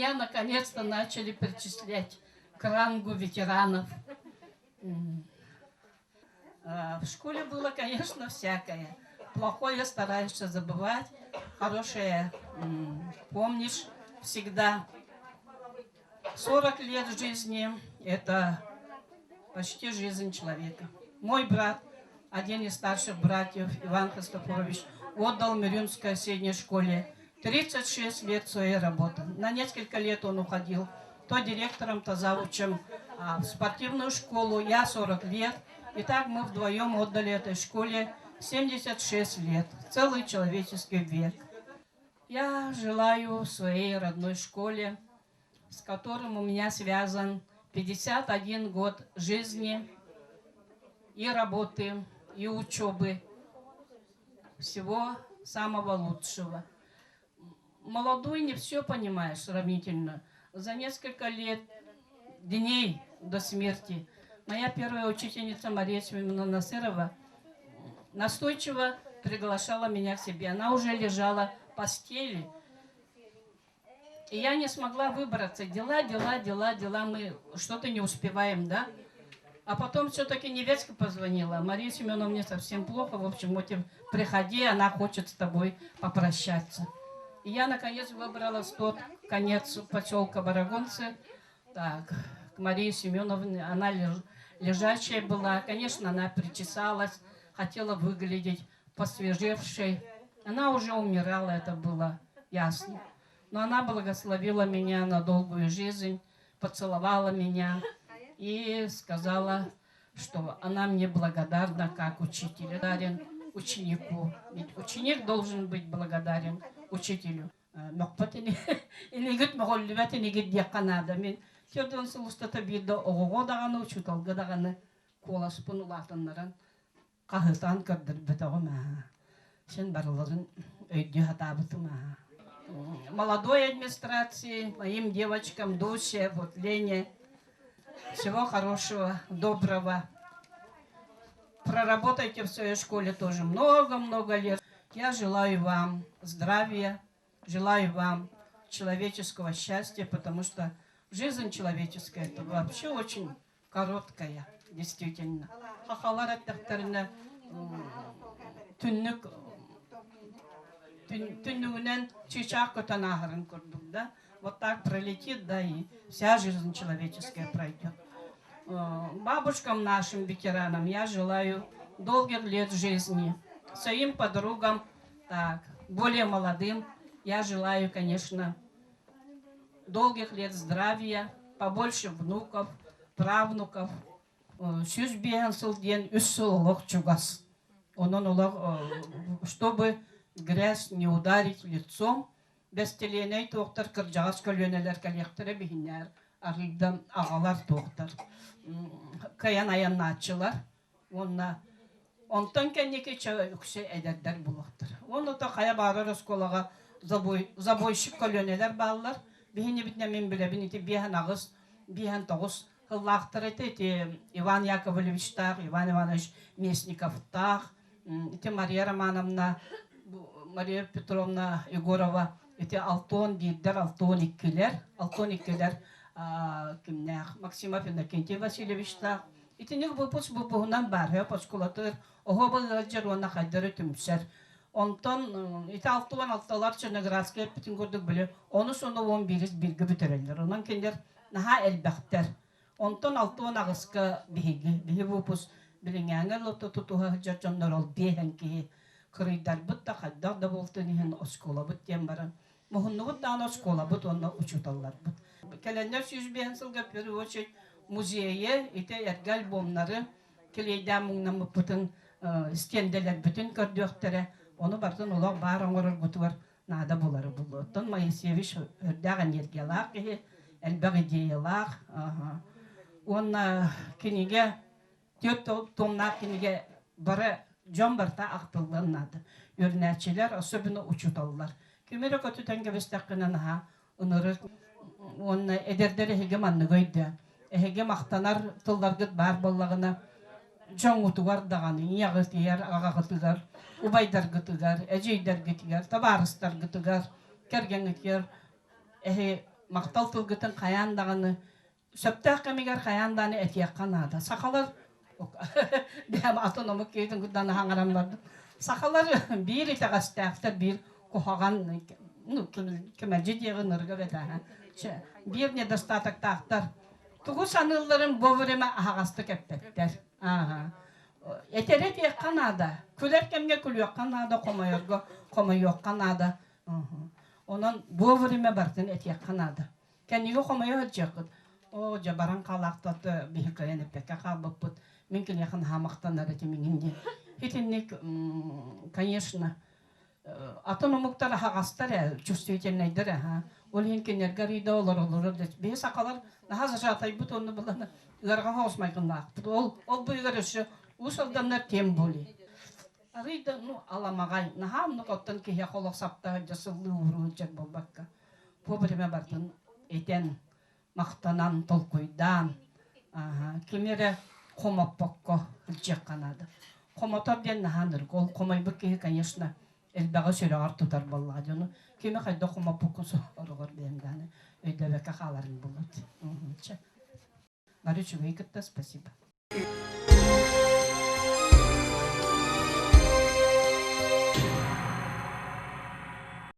Меня наконец-то начали причислять к рангу ветеранов. В школе было, конечно, всякое. Плохое стараешься забывать, хорошее помнишь всегда. 40 лет жизни – это почти жизнь человека. Мой брат, один из старших братьев, Иван Христофорович, отдал Мирюнской средней школе 36 лет своей работы. На несколько лет он уходил то директором, то завучем в спортивную школу. Я 40 лет. И так мы вдвоем отдали этой школе 76 лет, целый человеческий век. Я желаю своей родной школе, с которым у меня связан 51 год жизни и работы, и учебы, всего самого лучшего. Молодой не все понимаешь сравнительно. За несколько лет, дней до смерти, моя первая учительница Мария Семеновна Насырова настойчиво приглашала меня к себе. Она уже лежала в постели, и я не смогла выбраться. Дела, дела, дела, дела, мы что-то не успеваем, да? А потом все-таки невестка позвонила. Мария Семеновна, мне совсем плохо. В общем, вот приходи, она хочет с тобой попрощаться. И я, наконец, выбралась в тот конец поселка Барагонцы. Так, к Марии Семеновне. Она лежачая была. Конечно, она причесалась, хотела выглядеть посвежевшей. Она уже умирала, это было ясно. Но она благословила меня на долгую жизнь, поцеловала меня и сказала, что она мне благодарна как учитель. Благодарен ученику. Ведь ученик должен быть благодарен учителю. Мөхпөт инигит мөҕүллүбэт инигит диэххэ наада. Мин 40 сыл устата биирдэ оҕоҕо даҕаны, учууталга даҕаны куоласпын улаатыннаран хаһыытаан көрдөрбөтөҕүм аа. Син барыларын өйдүү сатаабытым аа. Молодой администрации, моим девочкам, Дусе, вот Лене, всего хорошего, доброго. Проработайте в своей школе тоже много-много лет. Я желаю вам здравия, желаю вам человеческого счастья, потому что жизнь человеческая это вообще очень короткая, действительно. Сахалар эттэхтэринэ түннүк түннүгүнэн чыычаах көтөн ааһарын курдук да. Вот так пролетит, да, и вся жизнь человеческая пройдет. Бабушкам нашим, ветеранам, я желаю долгих лет жизни. Своим подругам, так, более молодым, я желаю, конечно, долгих лет здравия, побольше внуков, правнуков. 105 сыл диэн үс сыл олох чугас. Онон олох, чтобы грязь не ударить лицом, бэстилиэнэй туохтар кырдьаҕас көлүөнэлэр кэлиэхтэрэ биһиннээр арыйдан аҕалар туохтар кыайан айаннааччылар уонна онтон кэнники чэ үксэ эдэрдэр буолуохтар. Уонна то хайа баарар оскуолаҕа забой, забойщик көлүөнэлэр бааллар. Биһинибитинэ мин билэбин ити биэһэн аҕыс, биэһэн тоҕус сыллаахтар этэ ити Иван Яковлевичтаах, Иван Иванович Местниковтаах, ити Мария Романовна, Мария Петровна Егорова ити алтон биирдэр, алтон иккилэр, алтон иккилэр кимнээх Максимов Иннокентий Васильевичтаах Итинник выпуск выпуһунан баар оскуолатыгар оһуоба ыалдьар уонна хайдары түмсэр. Онтон ити 66-лар Черноградскай эппитин курдук били онус уонна уон биирис бииргэ бүтэрэллэр. Онон кинилэр наһаа элбэхтэр. Онтон 68-ка биһиги, биһи выпуск билиҥээҥи лото тутуһа сылдьар дьоннор ол биэһэн киһи кырыйдарбыт да хайдах да буолтун иһин оскуолабыт диэн баран Муһуннубут даҕаны оскуолабыт уонна учууталларбыт. Кэлэннэр 105 сылга в первую очередь музейы, ити эргэ альбомнары килиэйдээн муҥнаммыппытын, стендэлэрбитин көрдүөхтэрэ. Ону барытын олох баар оҥороргутугар наада булары булуо. Оттон Моисеевич үрдээх энергиялаах киһи, элбэх идеялаах. Уонна кинигэ түөрт томнаах кинигэ бары дьон барыта ахтыллыан наада. Үөрэнээччилэр, особенно учууталлар. Кими эрэ көтүтэн кэбистэххинэ наһаа ынырык уонна эдэрдэр эһиги манныгы өйдөөн. Эһиги махтанар тылларгыт баар буоллаҕына дьоҥҥутугар даҕаны, ийэҕитигэр, аҕаҕытыгар, убайдаргытыгар, эдьиийдэргитигэр, табаарыстаргытыгар, кэргэҥҥитигэр эһи Махтал тылгытын хайаан даҕаны сөптөөх кэмигэр хайаан даҕаны этиэххэ наада. Сахалар бэйэм атын омук киһитин кытта хаҥаран бардым. Сахалар биир итэҕэстээхтэр, биир куһаҕан ну, кэмэлдьи диэҕи ынырыга бэтээһэ. Биир недостатоктаахтар. Тугу саныылларын вовремя аһаҕастык эппэттэр. Ааһа. Этэрэ этиэххэ наада. Күлэр кэмҥэ күлүөххэ наада, хомойорго хомойуохха наада. Онон вовремя барытын этиэххэ наада. Кэннигэ хомойо сылдьыаххыт. Оо, дьэ баран хаалаахтат биһи кыайан эппэккэ хаалбыппыт. Мин киниэхэ наһаа махтанар этим иҥин диэн. Итинник, конечно, атын омуктар аһаҕастар ээ, чувствительнайдар ээ. Ол иһин кинилэргэ арыйда олороллоро да биһи сахалар наһаа зажатайбыт уонна быланы ыарҕа соҕус майгыннаахпыт. Ол ол быыһыгар өссө уус алданнар тем более. Арый да ну аламаҕай наһаа оннук оттон киһиэхэ олох сапта сылдьа сыллыы ууруу сылдьар буолбакка вовремя бардын этэн махтанан толкуйдаан кими эрэ хомоппокко илдьиэххэ наада. Хомотор диэн наһаа ынырык. Ол хомойбут киһи, конечно, элбэҕи сүрэҕэр тутар буоллаҕа дьону. Кими хайдах хомоппуккун сороҕор бэйэм даҕаны өйдөөбөккө хааларын булут. Чэ. Бары үчүгэй кытта спасибо.